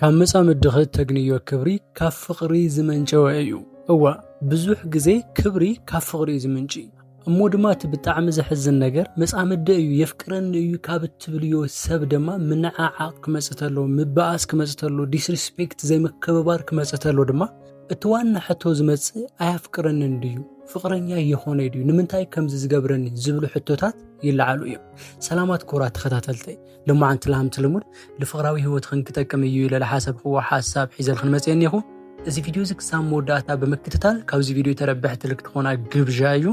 ካብ መጻምድኺ እተግንዮ ክብሪ ካብ ፍቕሪ ዝመንጨወ እዩ። እዋ፣ ብዙሕ ግዜ ክብሪ ካብ ፍቕሪ እዩ ዝምንጪ። እሞ ድማ እቲ ብጣዕሚ ዘሕዝን ነገር፣ መጻምዲ እዩ፣ የፍቅረኒ እዩ ካብ እትብልዮ ሰብ ድማ ምንዕዓቕ ክመጽእ ተሎ፣ ምብኣስ ክመጽእ ተሎ፣ ዲስሪስፔክት፣ ዘይምክብባር ክመጽእ ተሎ ድማ፣ እቲ ዋና ሕቶ ዝመጽእ ኣየፍቅረንን ድዩ? ፍቕረኛ የኾነይ ድዩ? ንምንታይ ከምዚ ዝገብረኒ? ዝብሉ ሕቶታት ይለዓሉ እዮም። ሰላማት ክቡራት ተኸታተልተይ፣ ሎማዓንቲ ላምቲ ልሙድ ንፍቕራዊ ህይወትኽን ክጠቅም እዩ ኢለ ዝሓሰብክዎ ሓሳብ ሒዘልክን መፅየ እኒኹ። እዚ ቪድዮ እዚ ክሳብ መወዳእታ ብምክትታል ካብዚ ቪድዮ ተረብሕቲ ልክትኾና ግብዣ እዩ።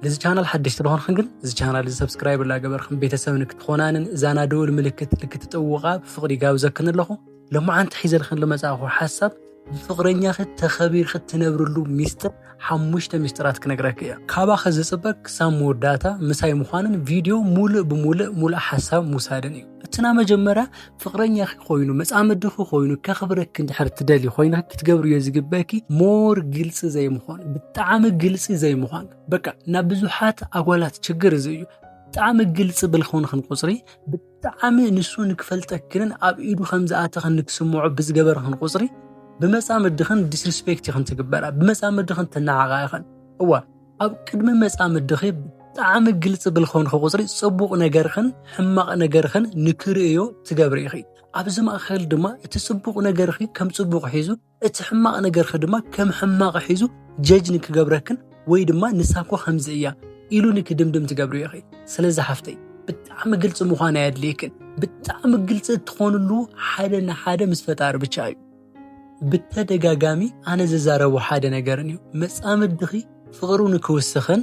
ለዚ ቻናል ሓደሽቲ ዝኾንክን ግን እዚ ቻናል እዚ ሰብስክራይብ እናገበርክን ቤተሰብ ንክትኾናንን እዛና ደወል ምልክት ንክትጥውቓ ብፍቕሪ ይጋብዘክን ኣለኹ። ሎማዓንቲ ሒዘልክን ልመጻእኹ ሓሳብ ብፍቕረኛኺ ተኸቢርኪ እትነብርሉ ሚስጥር ሓሙሽተ ሚስጥራት ክነግረኪ እየ። ካባኺ ዝጽበ ክሳብ መወዳእታ ምሳይ ምዃንን ቪድዮ ሙሉእ ብሙሉእ ሙሉእ ሓሳብ ምውሳድን እዩ። እቲ ናይ መጀመርያ ፍቕረኛኺ ኮይኑ መጻምድኺ ኮይኑ ከኽብረኪ እንድሕር ትደሊ ኮይንኺ ክትገብርዮ ዝግበኪ ሞር ግልጺ ዘይምዃን፣ ብጣዕሚ ግልጺ ዘይምዃን። በቃ ናብ ብዙሓት ኣጓላት ችግር እዚ እዩ። ብጣዕሚ ግልጺ ብልኾንኽን ቁጽሪ ብጣዕሚ ንሱ ንክፈልጠክንን ኣብ ኢዱ ከም ዝኣተኽን ንክስምዖ ብዝገበርኽን ቁጽሪ ብመጻምድኽን ዲስሪስፔክት ኢኽን ትግበራ፣ ብመጻምድኽን ትነዓቓ ኢኽን። እዋ ኣብ ቅድሚ መጻምድኺ ብጣዕሚ ግልጺ ብልኾንኺ ቁጽሪ ጽቡቕ ነገርኽን ሕማቕ ነገርኽን ንክርእዮ ትገብሪ ኢኺ። ኣብዚ ማእኸል ድማ እቲ ጽቡቕ ነገርኺ ከም ጽቡቕ ሒዙ እቲ ሕማቕ ነገርኺ ድማ ከም ሕማቕ ሒዙ ጀጅ ንክገብረክን ወይ ድማ ንሳ እኮ ከምዚ እያ ኢሉ ንክድምድም ትገብሪ ኢኺ። ስለዚ ሓፍተይ ብጣዕሚ ግልፂ ምዃን ኣየድልየክን። ብጣዕሚ ግልፂ እትኾንሉ ሓደ ንሓደ ምስ ፈጣሪ ብቻ እዩ። ብተደጋጋሚ ኣነ ዝዛረቦ ሓደ ነገርን እዩ። መፃምድኺ ፍቕሩ ንክውስኽን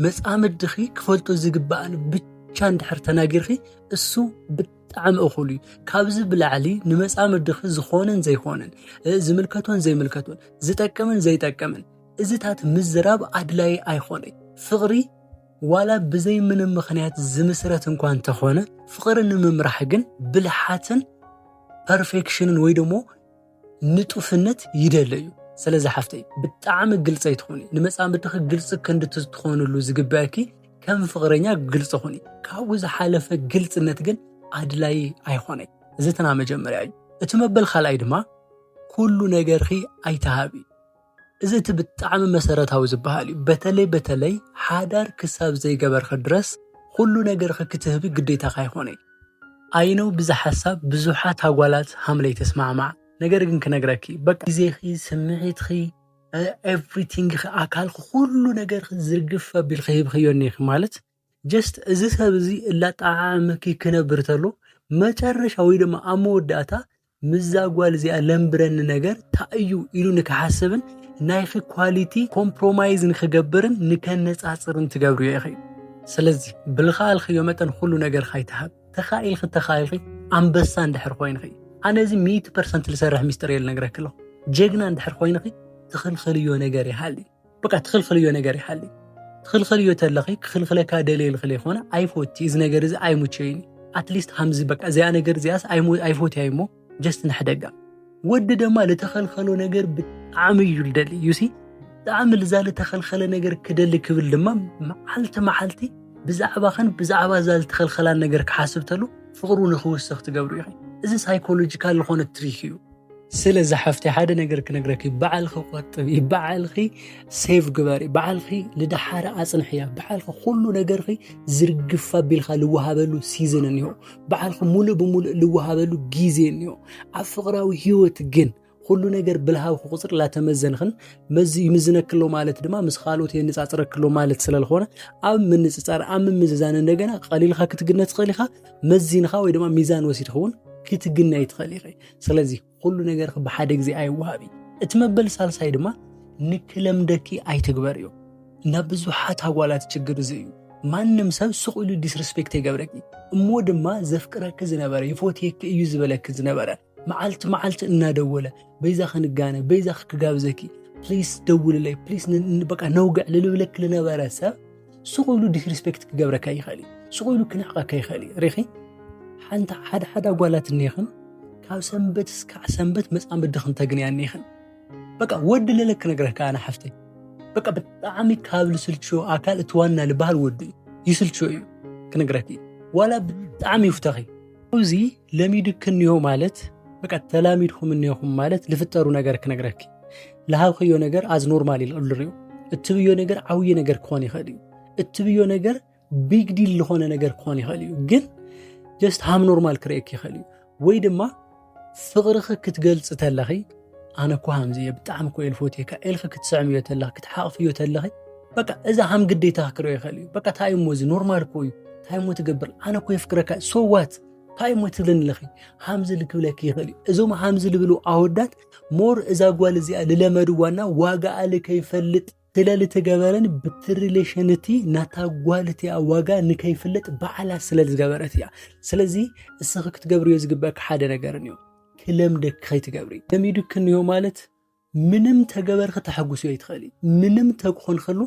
መፃምድኺ ክፈልጦ ዝግበኣን ብቻ እንድሕር ተናጊርኺ እሱ ብጣዕሚ እኹል እዩ። ካብዚ ብላዕሊ ንመጻምድኺ ዝኾነን ዘይኮነን፣ እ፣ ዝምልከቶን ዘይምልከቶን፣ ዝጠቅምን ዘይጠቅምን እዚታት ምዝራብ ኣድላዪ ኣይኾነይ። ፍቕሪ ዋላ ብዘይ ምንም ምኽንያት ዝምስረት እንኳ እንተኾነ፣ ፍቕሪ ንምምራሕ ግን ብልሓትን ፐርፌክሽንን ወይ ደሞ ንጡፍነት ይደለ እዩ። ስለዚ ሓፍተይ ብጣዕሚ ግልፂ ኣይትኾኒ። ንመጻምድኺ ግልፂ ክንዲ ትኾንሉ ዝግበኣኪ ከም ፍቕረኛ ግልፂ ኹኒ። ካብኡ ዝሓለፈ ግልፅነት ግን ኣድላዪ ኣይኾነይ። እዚ እቲ ናይ መጀመርያ እዩ። እቲ መበል ካልኣይ ድማ ኩሉ ነገርኺ ኣይትሃቢ። እዚ እቲ ብጣዕሚ መሰረታዊ ዝበሃል እዩ። በተለይ በተለይ ሓዳር ክሳብ ዘይገበርኺ ድረስ ኩሉ ነገርኺ ክትህቢ ግዴታኺ ኣይኾነይ። ኣይነው ብዚ ሓሳብ ብዙሓት ኣጓላት ሃምለይ ተስማዕማዕ። ነገር ግን ክነግረኪ በቃ ግዜኺ፣ ስምዒትኺ፣ ኤቭሪቲንግኺ፣ ኣካልኺ፣ ኩሉ ነገርኺ ዝርግፍ ኣቢልኺ ሂብኽዮ እኒኺ ማለት ጀስት እዚ ሰብ እዚ እላጣዓዓመኪ ክነብር ተሎ መጨረሻ ወይ ድማ ኣብ መወዳእታ ምዛ ጓል እዚኣ ለምብረኒ ነገር ታይ እዩ ኢሉ ንክሓስብን ናይኺ ኳሊቲ ኮምፕሮማይዝ ንክገብርን ንከነፃፅርን ትገብርዮ ኢኺ። ስለዚ ብልኻልኽዮ መጠን ኩሉ ነገር ካይትሃብ ተኻኢልኺ ተኻኢልኺ ኣንበሳ እንድሕር ኮይንኺ ኣነ እዚ ሚእቲ ፐርሰንት ልሰርሕ ሚስጥር እየ ልነግረኪ ኣለኹ። ጀግና እንድሕር ኮይንኺ ትኽልኽልዮ ነገር ይሃሊ። በቃ ትኽልኽልዮ ነገር ይሃሊ። ትኽልኽልዮ ተለኺ ክኽልኽለካ ደልየ ልኽል ይኾነ ኣይፎቲ እዚ ነገር እዚ ኣይሙቸይኒ። ኣትሊስት ሃምዚ በቃ እዚኣ ነገር እዚኣስ ኣይፎትያ እሞ ጀስት ንሕደጋ። ወዲ ድማ ልተኸልኸሎ ነገር ብጣዕሚ እዩ ልደሊ ዩሲ ብጣዕሚ ልዛ ልተኸልኸለ ነገር ክደሊ ክብል ድማ መዓልቲ መዓልቲ ብዛዕባኽን ብዛዕባ እዛ ልተኸልኸላን ነገር ክሓስብ ተሉ ፍቕሩ ንኽውስኽ ትገብሩ ኢኺ። እዚ ሳይኮሎጂካል ዝኾነ ትሪክ እዩ። ስለዚ ሓፍቲ ሓደ ነገር ክነግረኪ፣ ባዕልኺ ቆጥቢ፣ ባዕልኺ ሴቭ ግበሪ፣ ባዕልኺ ልደሓረ ኣጽንሕያ፣ ባዕልኺ ኩሉ ነገርኺ ዝርግፍ ኣቢልካ ልወሃበሉ ሲዝን እኒሆ፣ ባዕልኺ ሙሉእ ብሙሉእ ልወሃበሉ ግዜ እኒሆ። ኣብ ፍቕራዊ ህይወት ግን ኩሉ ነገር ብልሃብኪ ቁፅሪ ላተመዘንኽን መዚ ይምዝነክሎ ማለት ድማ ምስ ካልኦት የነፃፅረክሎ ማለት ስለልኾነ ኣብ ምንፅፃር ኣብ ምምዝዛን እንደገና ቀሊልካ ክትግነ ትኽእል ኢኻ። መዚንኻ ወይ ድማ ሚዛን ወሲድካ እውን ክትግነይ ትኽእል ኢኺ። ስለዚ ኩሉ ነገርኪ ብሓደ ግዜ ኣይወሃብ እዩ። እቲ መበል ሳልሳይ ድማ ንክለምደኪ ኣይትግበርዮ። ናብ ብዙሓት ኣጓላት ችግር እዚ እዩ። ማንም ሰብ ስቕ ኢሉ ዲስሪስፔክት ይገብረኪ እሞ ድማ ዘፍቅረኪ ዝነበረ ይፎትየኪ እዩ ዝበለኪ ዝነበረ መዓልቲ መዓልቲ እናደወለ በይዛ ክንጋነ በይዛ ክጋብዘኪ ፕሊስ ደውልለይ ፕሊስ በቃ ነውግዕ ልልብለኪ ልነበረ ሰብ ስቕ ኢሉ ዲስሪስፔክት ክገብረካ ይኽእል እዩ። ስቕ ኢሉ ክነዕቐካ ይኽእል እዩ። ሪኺ ሓንቲ ሓደ ሓደ ኣጓላት እኒኽን ካብ ሰንበት እስካዕ ሰንበት መፃምድኽን ተግንያ እኒኽን በቃ ወዲ ለለ ክነግረካ ኣነ ሓፍተይ በቃ ብጣዕሚ ካብ ልስልችዮ ኣካል እቲ ዋና ልበሃል ወዲ እዩ። ይስልችዮ እዩ ክነግረኪ ዋላ ብጣዕሚ ይፍተኺ እዚ ለሚድክንዮ ማለት በቃ ተላሚድኩም እኒኹም ማለት ልፍጠሩ ነገር ክነግረኪ። ለሃብክዮ ነገር ኣዝ ኖርማል ኢልርዮ። እትብዮ ነገር ዓብዪ ነገር ክኾን ይኽእል እዩ። እትብዮ ነገር ቢግ ዲል ዝኾነ ነገር ክኾን ይኽእል እዩ፣ ግን ጀስት ሃም ኖርማል ክርእየኪ ይኽእል እዩ። ወይ ድማ ፍቕርኺ ክትገልፂ ተለኺ ኣነ እኮ ሃምዚ እየ፣ ብጣዕሚ እኮ እየ ልፈትየካ ኢልኪ ክትስዕምዮ ተለኺ፣ ክትሓቕፍዮ ተለኺ፣ በቃ እዛ ሃም ግዴታ ክርእዮ ይኽእል እዩ። በቃ እንታይ እሞ እዚ ኖርማል እኮ እዩ፣ እንታይ እሞ ትገብር፣ ኣነ እኮ የፍቅረካ፣ ሶዋት እንታይ እሞ ትብለኒ ኣለኺ፣ ሃምዚ ልክብለኪ ይኽእል እዩ። እዞም ሃምዚ ልብሉ ኣወዳት ሞር እዛ ጓል እዚኣ ልለመድዋና ዋጋኣ ልከይፈልጥ ስለ ልተገበረን ብቲ ሪሌሽን እቲ ናታ ጓል እቲኣ ዋጋ ንከይፍለጥ ባዕላ ስለ ዝገበረት እያ። ስለዚ እስኺ ክትገብርዮ ዝግበእካ ሓደ ነገር እንዮ፣ ክለምደኪ ከይትገብሪ። ለሚዱኪ እንዮ ማለት ምንም ተገበርኪ ተሐጉስዮ ኣይትኽእሊ። ምንም ተክኾንክሉ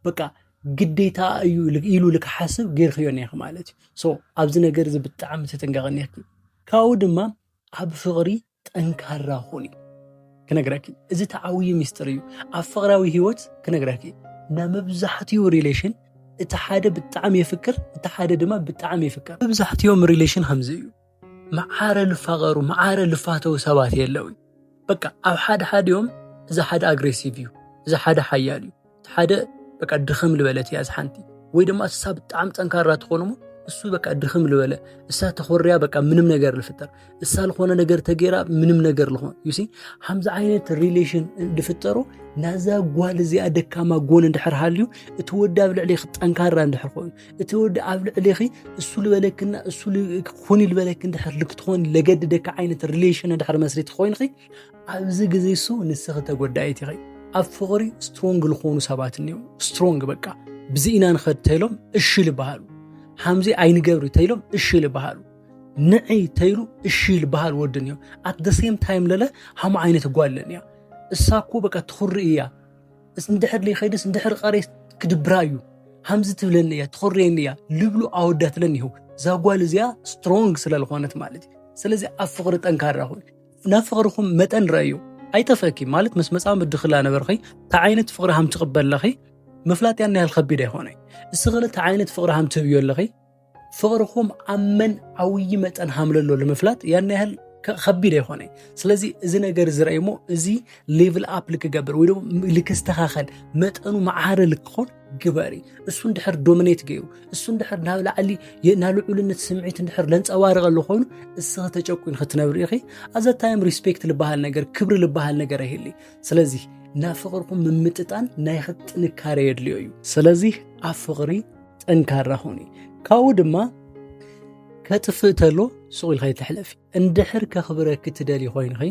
በቃ ግዴታ እዩ ኢሉ ልክሓስብ ጌርክዮ እኒኺ ማለት እዩ። ሶ ኣብዚ ነገር እዚ ብጣዕሚ ትጥንቀቂ እኒኺ። ካብኡ ድማ ኣብ ፍቕሪ ጠንካራ ኹኒ። ክነግረኪ፣ እዚ ተዓብዩ ሚስጥር እዩ። ኣብ ፍቕራዊ ህይወት ክነግረኪ፣ ናብ መብዛሕትኡ ሪሌሽን እቲ ሓደ ብጣዕሚ የፍቅር፣ እቲ ሓደ ድማ ብጣዕሚ ይፍቀር። መብዛሕትኦም ሪሌሽን ከምዚ እዩ። መዓረ ልፋቐሩ፣ መዓረ ልፋተው ሰባት የለው። በቃ ኣብ ሓደ ሓዲኦም እዚ ሓደ ኣግሬሲቭ እዩ፣ እዚ ሓደ ሓያል እዩ፣ እቲ ሓደ በቃ ድኽም ልበለት እያ እዚ ሓንቲ። ወይ ድማ እሳ ብጣዕሚ ጠንካራ ትኾን እሞ እሱ በቃ ድኽም ልበለ፣ እሳ ተኾርያ በቃ ምንም ነገር ልፍጠር፣ እሳ ልኾነ ነገር ተገይራ ምንም ነገር ልኾን። ዩሲ፣ ከምዚ ዓይነት ሪሌሽን ልፍጠሩ ናዛ ጓል እዚኣ ደካማ ጎን እንድሕር ሃልዩ፣ እቲ ወዲ ኣብ ልዕሌኺ ጠንካራ እንድሕር ኮይኑ፣ እቲ ወዲ ኣብ ልዕሌኺ እሱ ልበለክና እሱ ል-፣ ኩኒ ልበለክ እንድሕር ልክትኾን ለገድደካ ዓይነት ሪሌሽን እንድሕር መስሪት ኮይንኺ፣ ኣብዚ ግዜ እሱ ንስኺ ተጎዳኢት ኢኺ። ኣብ ፍቕሪ ስትሮንግ ልኾኑ ሰባት እኒው። ስትሮንግ በቃ ብዚ ኢና ንኸድ ተይሎም እሺ ልበሃሉ። ሃምዚ ኣይንገብሪ ተይሎም እሺ ልበሃሉ። ንዒ ተይሉ እሺ ልበሃል ወዲ እኒው። ኣት ደ ሴም ታይም ለለ ሃሙ ዓይነት ጓል ለኒያ። እሳ እኮ በቃ ትኹሪ እያ። እስ እንድሕር ለይኸይድስ እንድሕር ቀሬስ ክድብራ እዩ። ሃምዚ ትብለኒ እያ፣ ትኾርየኒ እያ ልብሉ ኣወዳት ለኒሁ። እዛ ጓል እዚኣ ስትሮንግ ስለ ልኾነት ማለት እዩ። ስለዚ ኣብ ፍቕሪ ጠንካራ ኹን። ናብ ፍቕርኹም መጠን ረእዩ። ኣይጠፍእኪ ማለት ምስ መጻምዲ ክላ ነበርኺ፣ እንታይ ዓይነት ፍቕሪ ሃም ትቕበል ኣለኺ ምፍላጥ ያን ያህል ከቢድ ኣይኾነ። እስኺ እንታይ ዓይነት ፍቕሪ ሃም ትህብዮ ኣለኺ፣ ፍቕርኹም ኣብ መን ዓብዪ መጠን ሃም ለሎ ንምፍላጥ ያን ያህል ከ-፣ ከቢድ ኣይኾነ። ስለዚ እዚ ነገር እዚ ረእይሞ እዚ ሌቭል ኣፕ ልክገብር ወይ ደግሞ ልክስተኻኸል መጠኑ መዓረ ልክኾን ግበሪ። እሱ እንድሕር ዶሚኔት ገይሩ፣ እሱ እንድሕር ናብ ላዕሊ የ-፣ ናብ ልዑልነት ስምዒት እንድሕር ለንጸባርቐሉ ኮይኑ፣ እስኺ ተጨቁን ክትነብሪ ኢኺ። ኣዘ ታይም ሪስፔክት ልበሃል ነገር፣ ክብሪ ልበሃል ነገር ኣይህሊ። ስለዚ ናብ ፍቕርኩም ምምጥጣን ናይ ጥንካረ የድልዮ እዩ። ስለዚ ኣብ ፍቕሪ ጠንካራ ኹኒ። ካብኡ ድማ ከጥፍእ ተሎ ሱቕ ኢልካ ይትሕለፊ። እንድሕር ከኽብረኪ ትደሊ ኮይንኺ፣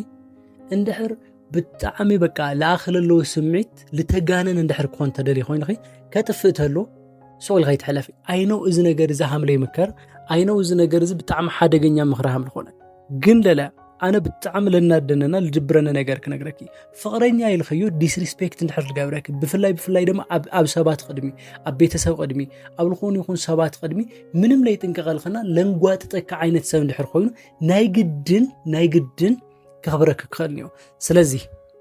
እንድሕር ብጣዕሚ በቃ ለኣኽለለዎ ስምዒት ልተጋነን እንድሕር ክኾን ተደሊ ኮይንኺ፣ ከጥፍእ ተሎ ሱቕ ኢልካ ይትሕለፊ። ኣይነው እዚ ነገር እዚ ሃምለ ይምከር፣ ኣይነው እዚ ነገር እዚ ብጣዕሚ ሓደገኛ ምኽሪ ሃምለ ኾነ። ግን ለለ ኣነ ብጣዕሚ ለናደነና ልድብረነ ነገር ክነግረኪ። ፍቕረኛ ኢልኽዮ ዲስሪስፔክት እንድሕር ልገብረኪ፣ ብፍላይ ብፍላይ ድማ ኣብ፣ ኣብ ሰባት ቅድሚ፣ ኣብ ቤተሰብ ቅድሚ፣ ኣብ ልኾኑ ይኹን ሰባት ቅድሚ ምንም ለይጥንቀቐልኽና ለንጓጥጠካ ዓይነት ሰብ እንድሕር ኮይኑ ናይ ግድን፣ ናይ ግድን ከኽብረኪ ክኽእል እኒኦ። ስለዚ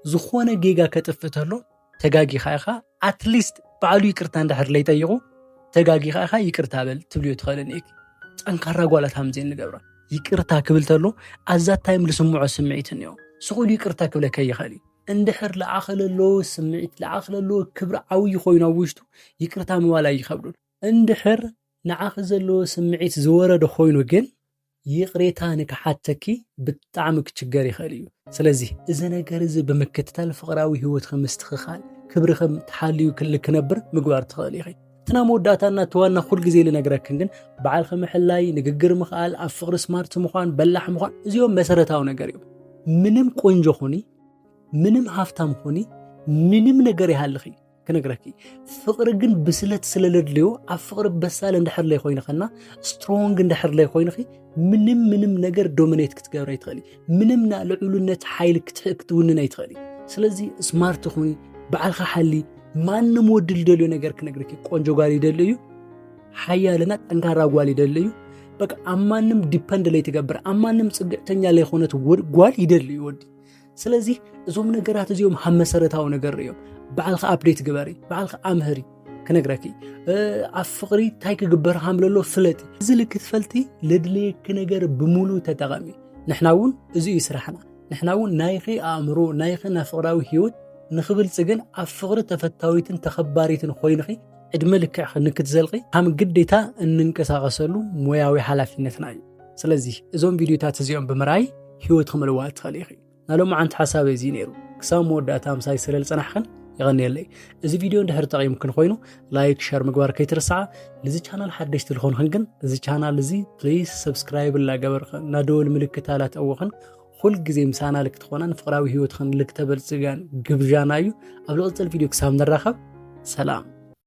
ዝኾነ ጌጋ ከጥፍእ ተሎ ተጋጊኻ ኢኻ፣ ኣትሊስት ባዕሉ ይቅርታ እንድሕር ለይጠይቑ ተጋጊኻ ኢኻ ይቅርታ በል ትብልዮ ትኽእል እኒኢኪ። ጠንካራ ጓላት ሃምዜን ንገብራ። ይቅርታ ክብል ተሎ ኣዛት ታይም ልስምዖ ስምዒት እኒኦ። ስቕ ኢሉ ይቅርታ ክብለካ ይኽእል እዩ። እንድሕር ለኣኸለሎ ስምዒት፣ ለኣኸለሎ ክብሪ ዓብዪ ኮይኑ ኣብ ውሽጡ ይቅርታ ምባል ኣይኸብዱን። እንድሕር ንዓኺ ዘለዎ ስምዒት ዝወረደ ኮይኑ ግን ይቕሬታ ንክሓተኪ ብጣዕሚ ክችገር ይኽእል እዩ። ስለዚ እዚ ነገር እዚ ብምክትታል ፍቕራዊ ህይወትኺ ምስትኽኻል፣ ክብርኺ ተሓልዩ ክል-፣ ክነብር ምግባር ትኽእል ኢኺ። እቲ ናይ መወዳእታና እቲ ዋና ኩል ግዜ ልነግረክን ግን በዓልኺ ምሕላይ፣ ንግግር ምኽኣል፣ ኣብ ፍቕሪ ስማርት ምዃን፣ በላሕ ምዃን፣ እዚኦም መሰረታዊ ነገር እዮም። ምንም ቆንጆ ኹኒ፣ ምንም ሃፍታም ኹኒ፣ ምንም ነገር ይሃልኺ ክነግረኪ። ፍቕሪ ግን ብስለት ስለ ለድልዮ ኣብ ፍቕሪ በሳል እንድሕር ለይ ኮይንኸና፣ ስትሮንግ እንድሕር ለይ ኮይንኺ፣ ምንም ምንም ነገር ዶሚኔት ክትገብረ ይትኽእሊ። ምንም ና ልዑልነት ሓይሊ ክትሕ-፣ ክትውንን ኣይትኽእሊ። ስለዚ ስማርት ኹኒ፣ በዓልኻ ሓሊ። ማንም ወዲ ልደልዮ ነገር ክነግረኪ፣ ቆንጆ ጓል ይደሊ እዩ፣ ሓያልና ጠንካራ ጓል ይደሊ እዩ። በቃ ኣብ ማንም ዲፐንድ ለይትገብር፣ ኣብ ማንም ጽግዕተኛ ለይኮነት ወድ-፣ ጓል ይደሊ እዩ ወዲ። ስለዚ እዞም ነገራት እዚኦም ሃብ መሰረታዊ ነገር እዮም። በዓልኺ ኣፕዴት ግበሪ፣ በዓልኺ ኣምህሪ። ክነግረኪ፣ እ፣ ኣብ ፍቕሪ እንታይ ክግበር ሃም ለሎ ፍለጢ። እዚ ልክትፈልጢ ለድለየኪ ነገር ብምሉእ ተጠቐሚ። ንሕና እውን እዚ እዩ ስራሕና። ንሕና እውን ናይኺ ኣእምሮ፣ ናይኺ ናይ ፍቕራዊ ህይወት ንኽብልጽግን ኣብ ፍቕሪ ተፈታዊትን ተኸባሪትን ኮይንኺ ዕድመ ልክዕኺ ንክትዘልቒ ከም ግዴታ እንንቀሳቐሰሉ ሞያዊ ሓላፊነትና እዩ። ስለዚ እዞም ቪድዮታት እዚኦም ብምርኣይ ህይወትኺ ምልዋጥ ትኽእሊ ኢኺ። ናይ ሎማዓንቲ ሓሳበይ እዚ ነይሩ። ክሳብ መወዳእታ ምሳይ ስለ ዝጸናሕክን የቐንየለይ። እዚ ቪድዮ እንድሕር ጠቒምክን ኮይኑ ላይክ፣ ሸር ምግባር ከይትርስዓ። ንዚ ቻናል ሓደሽቲ ዝኾንክን ግን እዚ ቻናል እዚ ፕሊዝ ሰብስክራይብ እናገበርክን እና ደወል ምልክት ኣላትዕውኽን ኩል ግዜ ምሳና ልክትኾናን ፍቕራዊ ህይወትክን ልክተበልጽጋን ግብዣና እዩ። ኣብ ልቕጽል ቪድዮ ክሳብ ንራኸብ ሰላም።